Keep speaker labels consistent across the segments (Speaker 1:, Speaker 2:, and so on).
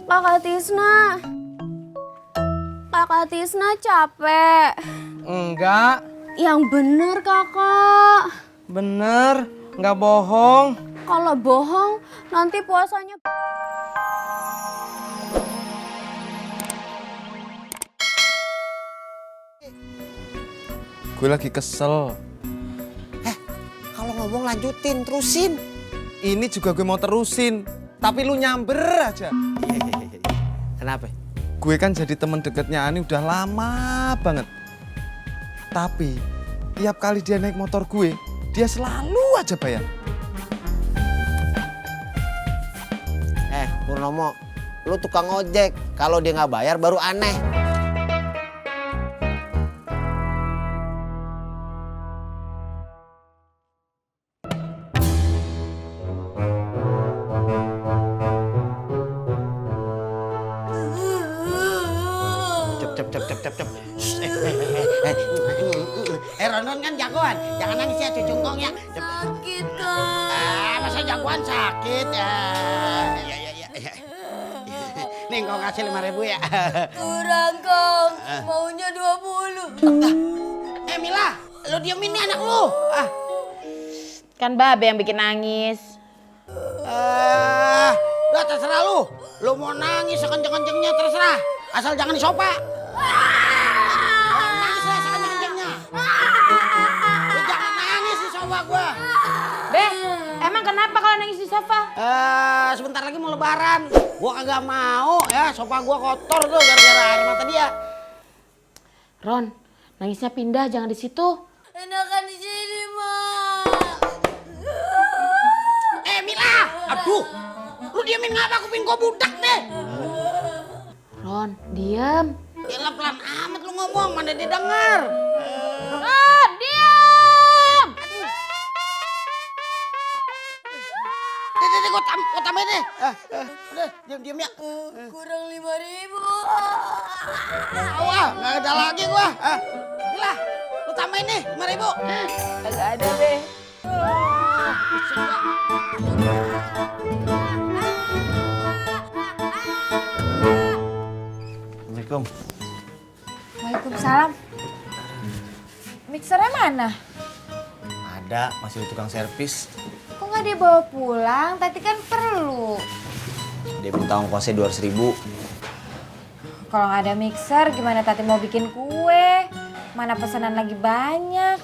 Speaker 1: Kakak Tisna. Kakak Tisna capek.
Speaker 2: Enggak.
Speaker 1: Yang bener kakak.
Speaker 2: Bener, nggak bohong.
Speaker 1: Kalau bohong nanti puasanya.
Speaker 2: Gue lagi kesel.
Speaker 3: Kalau ngomong lanjutin, terusin.
Speaker 2: Ini juga gue mau terusin, tapi lu nyamber aja.
Speaker 3: Kenapa?
Speaker 2: Gue kan jadi temen deketnya Ani udah lama banget. Tapi tiap kali dia naik motor gue, dia selalu aja bayar.
Speaker 3: Purnomo, lu tukang ojek. Kalau dia nggak bayar baru aneh. Cep. Rondon kan jagoan. Jangan nangis ya cucu ngkong ya.
Speaker 1: Sakit kak.
Speaker 3: Masa jagoan sakit ya. Ya. Nih ngkong kasih 5.000 ya.
Speaker 1: Kurang kong. Maunya 20.
Speaker 3: Mila, lu diemin nih anak lu.
Speaker 4: Kan Babe yang bikin nangis.
Speaker 3: Udah terserah lu. Lu mau nangis sekenceng-kencengnya terserah. Asal jangan di sofa. Nangis lah sekenceng-kencengnya. Lu jangan nangis di sofa gua.
Speaker 4: Be, emang kenapa kalau nangis di sofa?
Speaker 3: Sebentar lagi mau lebaran. Gua kagak mau ya, sofa gua kotor tuh gara-gara air mata dia.
Speaker 4: Ron, nangisnya pindah, jangan di situ.
Speaker 1: Enakan di sini mak.
Speaker 3: Mila, aduh. Lu diemin ngapa, kuping gua budak deh.
Speaker 4: Ron, diam.
Speaker 3: Yalah pelan amat lu ngomong, mana dia denger.
Speaker 4: Ron, diam.
Speaker 3: Deh, gua tambahin deh. Udah, diam ya.
Speaker 1: Kurang 5.000.
Speaker 3: Wah, nggak ada lagi gua. Mila, lu tambahin nih 5.000.
Speaker 4: Agak ada, Be.
Speaker 3: Assalamualaikum.
Speaker 1: Waalaikumsalam. Mixernya mana?
Speaker 3: Ada, masih di tukang servis.
Speaker 1: Kok nggak dibawa pulang? Tati kan perlu.
Speaker 3: Dia minta ongkosnya 200.000.
Speaker 1: Kalau nggak ada mixer, gimana Tati mau bikin kue? Mana pesanan lagi banyak.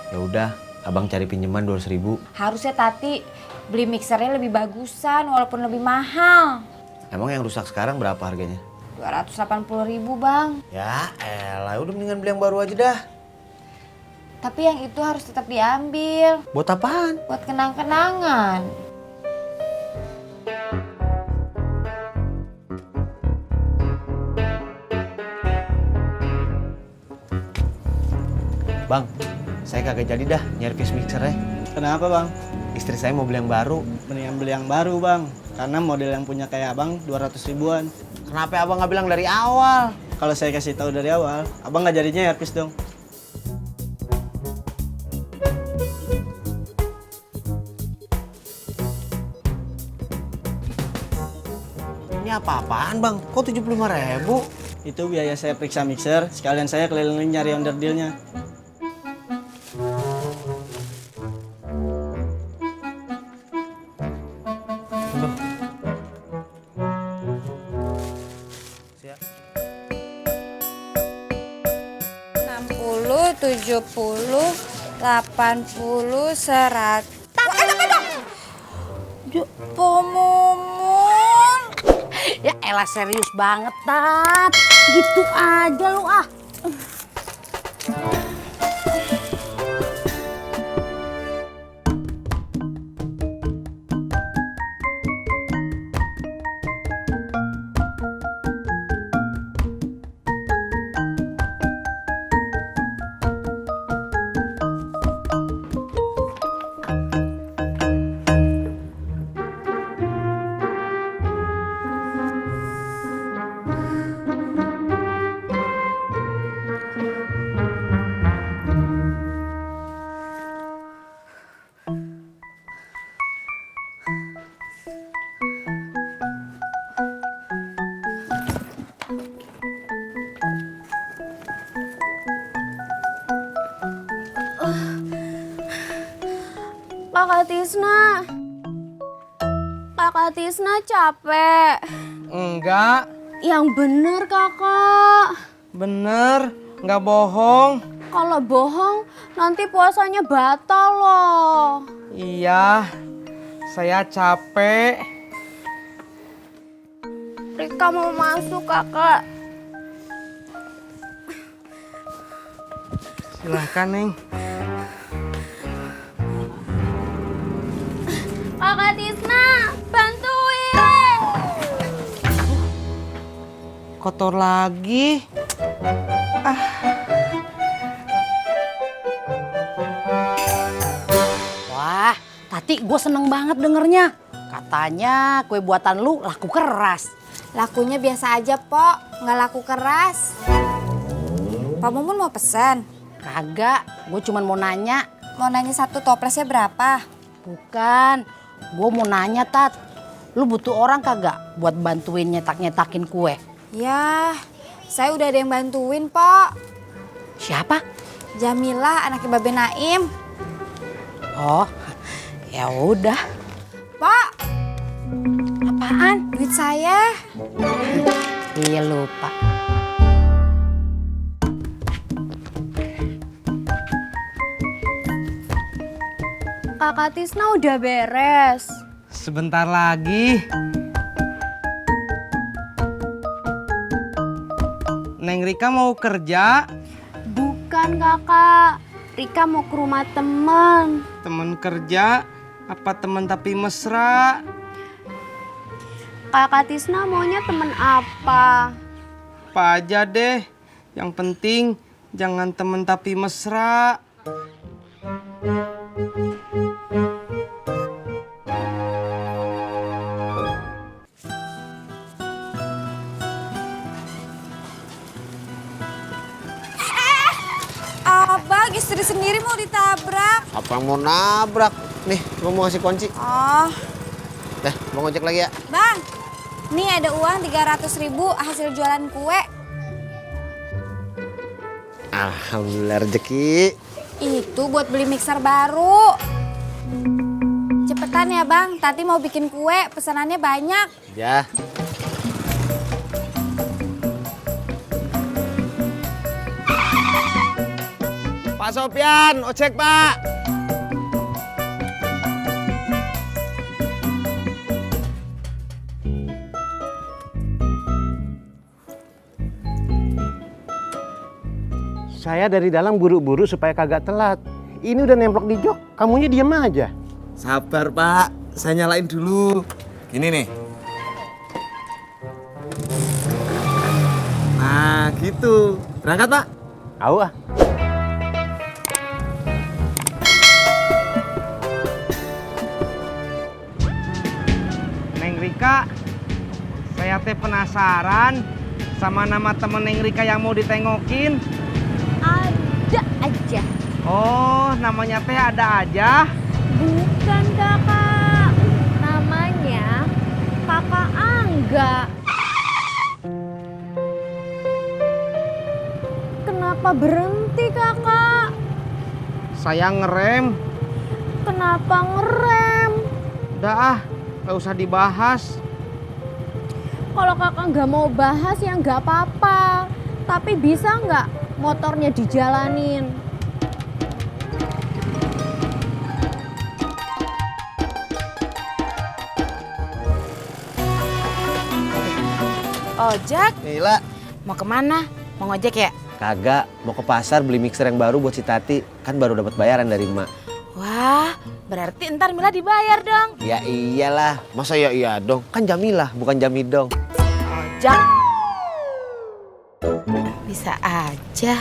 Speaker 3: Ya udah, abang cari pinjaman 200.000.
Speaker 1: Harusnya Tati beli mixernya lebih bagusan walaupun lebih mahal.
Speaker 3: Emang yang rusak sekarang berapa harganya?
Speaker 1: 280.000 bang.
Speaker 3: Ya elah, udah mendingan beli yang baru aja dah.
Speaker 1: Tapi yang itu harus tetap diambil.
Speaker 3: Buat apaan?
Speaker 1: Buat kenang-kenangan.
Speaker 3: Bang, saya kagak jadi dah nyervis mixernya.
Speaker 5: Kenapa bang?
Speaker 3: Istri saya mau beli yang baru.
Speaker 5: Mendingan beli yang baru bang. Karena model yang punya kayak abang 200.000-an.
Speaker 3: Kenapa abang nggak bilang dari awal?
Speaker 5: Kalau saya kasih tahu dari awal, abang nggak jadinya servis dong.
Speaker 3: Ini apa-apaan bang? Kok 75.000?
Speaker 5: Itu biaya saya periksa mixer, sekalian saya keliling nyari onderdilnya.
Speaker 3: Siap.
Speaker 1: 60, 70, 80, 100. Pomomun.
Speaker 6: Ya elah serius banget, Tat. Gitu aja lu ah.
Speaker 7: Kakak Tisna. Kakak Tisna capek.
Speaker 8: Enggak,
Speaker 7: Yang bener kakak.
Speaker 8: bener, nggak bohong.
Speaker 7: Kalau bohong nanti puasanya batal loh.
Speaker 8: Iya, saya capek.
Speaker 7: Rika mau masuk kakak.
Speaker 8: Silahkan, Neng.
Speaker 7: Kakak Tisna, bantuin.
Speaker 8: Kotor lagi.
Speaker 6: Wah, Tati gue seneng banget dengernya. Katanya kue buatan lu laku keras.
Speaker 1: Lakunya biasa aja, Pok. Nggak laku keras. Pak Mumun mau pesan?
Speaker 6: Kagak, gue cuman mau nanya.
Speaker 1: Mau nanya satu toplesnya berapa?
Speaker 6: Bukan, gue mau nanya Tat. Lu butuh orang kagak buat bantuin nyetak-nyetakin kue?
Speaker 1: Ya, saya udah ada yang bantuin, Pok.
Speaker 6: Siapa?
Speaker 1: Jamilah, anaknya Babe Naim.
Speaker 6: Oh, ya udah.
Speaker 1: Pak,
Speaker 6: Apaan?
Speaker 1: duit saya.
Speaker 6: Iya lupa.
Speaker 7: Kakak Tisna udah beres.
Speaker 8: Sebentar lagi. Neng Rika mau kerja,
Speaker 7: Bukan kakak. Rika mau ke rumah temen.
Speaker 8: temen kerja, apa temen tapi mesra?
Speaker 7: Kakak Tisna maunya temen apa?
Speaker 8: Apa aja deh. Yang penting jangan temen tapi mesra.
Speaker 1: Abang, istri sendiri mau ditabrak.
Speaker 3: Apa yang mau nabrak? Nih, gua mau ngasih kunci.
Speaker 1: Oh,
Speaker 3: Mau ngojek lagi ya?
Speaker 1: Bang. Nih ada uang 300.000 hasil jualan kue.
Speaker 3: Alhamdulillah rezeki.
Speaker 1: Itu buat beli mixer baru. Cepetan ya, Bang. Tati mau bikin kue, pesanannya banyak.
Speaker 3: Ya. Pak Sopyan, ojek Pak.
Speaker 9: Saya dari dalam buru-buru supaya kagak telat. Ini udah nemplok di jok, kamunya diem aja.
Speaker 2: Sabar, Pak. Saya nyalain dulu. Gini nih. Nah, gitu. Berangkat, Pak?
Speaker 9: Au ah.
Speaker 8: Neng Rika, saya teh penasaran sama nama temen Neng Rika yang mau ditengokin.
Speaker 7: Ada aja.
Speaker 8: Oh, namanya teh ada aja.
Speaker 7: Bukan kakak. Namanya Kakak Angga. Kenapa berhenti kakak?
Speaker 8: Saya ngerem.
Speaker 7: Kenapa ngerem?
Speaker 8: Udah ah, gak usah dibahas.
Speaker 7: Kalau kakak nggak mau bahas ya nggak apa-apa. Tapi bisa nggak motornya dijalanin?
Speaker 6: Ojek,
Speaker 3: Nila.
Speaker 6: mau kemana? Mau ngojek ya?
Speaker 3: Kagak, mau ke pasar beli mixer yang baru buat si Tati. Kan baru dapat bayaran dari emak.
Speaker 6: Wah, berarti ntar Mila dibayar dong.
Speaker 3: Ya iyalah, masa ya iya dong? Kan Jamilah, bukan Jamidong.
Speaker 6: Ojek. Bisa aja.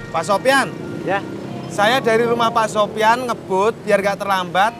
Speaker 2: Pak Sopyan,
Speaker 9: Ya,
Speaker 2: saya dari rumah Pak Sopyan ngebut biar gak terlambat.